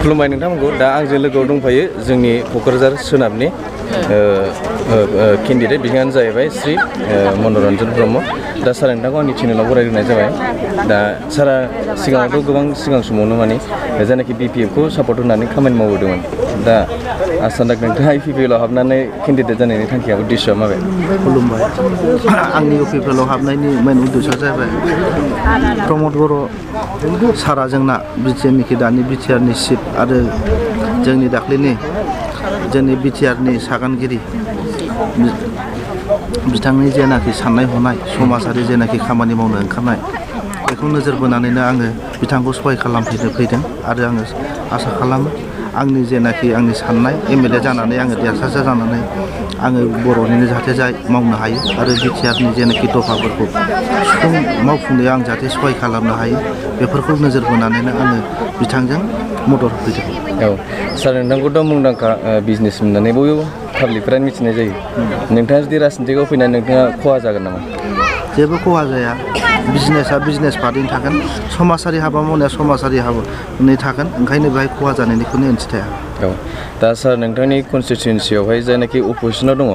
खुलुमबाय नोंथांमोनखौ दा आंजों लोगोआव दंफायो जोंनि क'क्राझार सोनाबनि केन्डिडेट बिथाङानो जाहैबाय श्री मनरन्जन ब्रह्म दा सार नोंथांखौ आंनि चेनेलाव बरायग्रोनाय जाबाय दा सारा सिगाङावथ' गोबां सिगां समावनो माने जायनाखि BPF खौ सापर्ट होनानै खामानि मावबोदोंमोन दा आसानदाक नोंथाङा UPPL आव हाबनानै केन्डिडेट जानायनि थांखियाबो उद्देश्यआ माबे? खुलुमबाय आंनि UPPL आव हाबनायनि मेन उद्देश्यआ जाबाय प्रमद बर' सारा जोंना बिटिआरनिखि दानि बिटिआरनि चिफ आरो जोंनि दाख्लैनि जोंनि बिटिआरनि सागानगिरि बिथांनि जेनाखि साननाय हनाय समाजारि जेनाखि खामानि मावनो ओंखारनाय बेखौ नोजोर बोनानैनो आङो बिथांखौ सहाय खालामफैनो फैदों आरो आङो आसा खालामो आंनि जेनाखि आंनि साननाय MLA जानानै आङो देरहासार जानानै आङो बर'निनो जाहाथे जाय मावनो हायो आरो बिटिआरनि जेनाखि दफाफोरखौ मावफुंनायाव आं जाहाथे सहाय खालामनो हायो बेफोरखौ नोजोर बोनानैनो आङो बिथांजों मदद होफैदों। औ सार नोंथांखौथ' मुंदांखा बिजनेस होननानै बयबो पाब्लिकफ्रानो मिथिनाय जायो नोंथाङा जुदि राजनितिकआव फैनानै नोंथाङा खहा जागोन नामा? जेबो खहा जाया बिजनेसा बिजनेस पार्टिनि थागोन समाजारि हाबा मावनाया समाजारि हाबानि थागोन ओंखायनो बेहाय खहा जानायनि खुनु ओंथि थाया। औ दा सार नोंथांनि कनस्टिटुवेन्सियावहाय जायनाखि अपजिसनाव दङ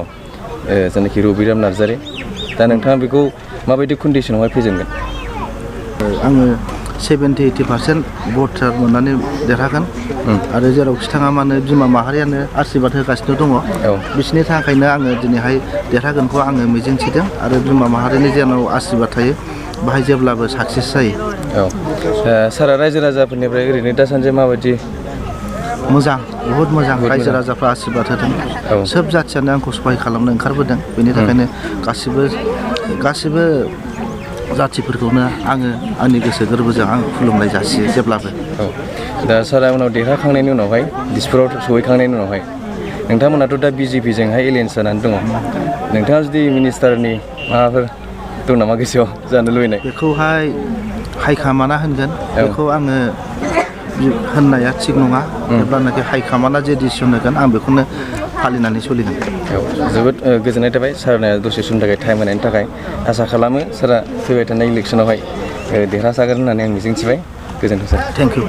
जायनाखि रबिराम नार्जारि दा नोंथाङा बेखौ माबायदि कन्डिसनावहाय फेजेनगोन? आङो 70-80% भटार मोननानै देरहागोन आरो जेरावखि थाङा मानो बिमा माहारियानो आशीर्बाद होगासिनो दङ बिसोरनि थाखायनो आङो दिनैहाय देरहागोनखौ आङो मिजिंथिदों आरो बिमा माहारिनि जेराव आशीर्बाद थायो बाहाय जेब्लाबो साक्सेस जायो। औ सारा रायजो राजाफोरनिफ्राय ओरैनो दासान्दि माबायदि? मोजां बहुद मोजां रायजो राजाफ्रा आशीर्बाद होदों सोब जाथियानो आंखौ सहाय खालामनो ओंखारबोदों बेनि थाखायनो गासिबो जाथिफोरखौनो आङो आंनि गोसो गोरबोजों आं खुलुमनाय जासियो जेब्लाबो। औ दा सारा उनाव देरहाखांनायनि उनावहाय दिसपुराव सहैखांनायनि उनावहाय नोंथांमोनाथ' दा BJP जोंहाय एलियेन्स जानानै दङ नोंथाङा जुदि मिनिस्टारनि माबाफोर दं नामा गोसोआव जानो लुबैनाय? बेखौहाय हाइकामाना होनगोन बेखौ आङो होननाया थिग नङा जेब्लानाखि हाइकामाना जे डिसिसन होगोन आं बेखौनो फालिनानै सोलिगोन। औ जोबोद गोजोननाय थाबाय सारनो दसे समनि थाखाय टाइम होनायनि थाखाय आसा खालामो सारा फैबाय थानाय इलेक्सनावहाय देरहासागोन होननानै आं मिजिंथिबाय। गोजोन्थों सार। Thank you.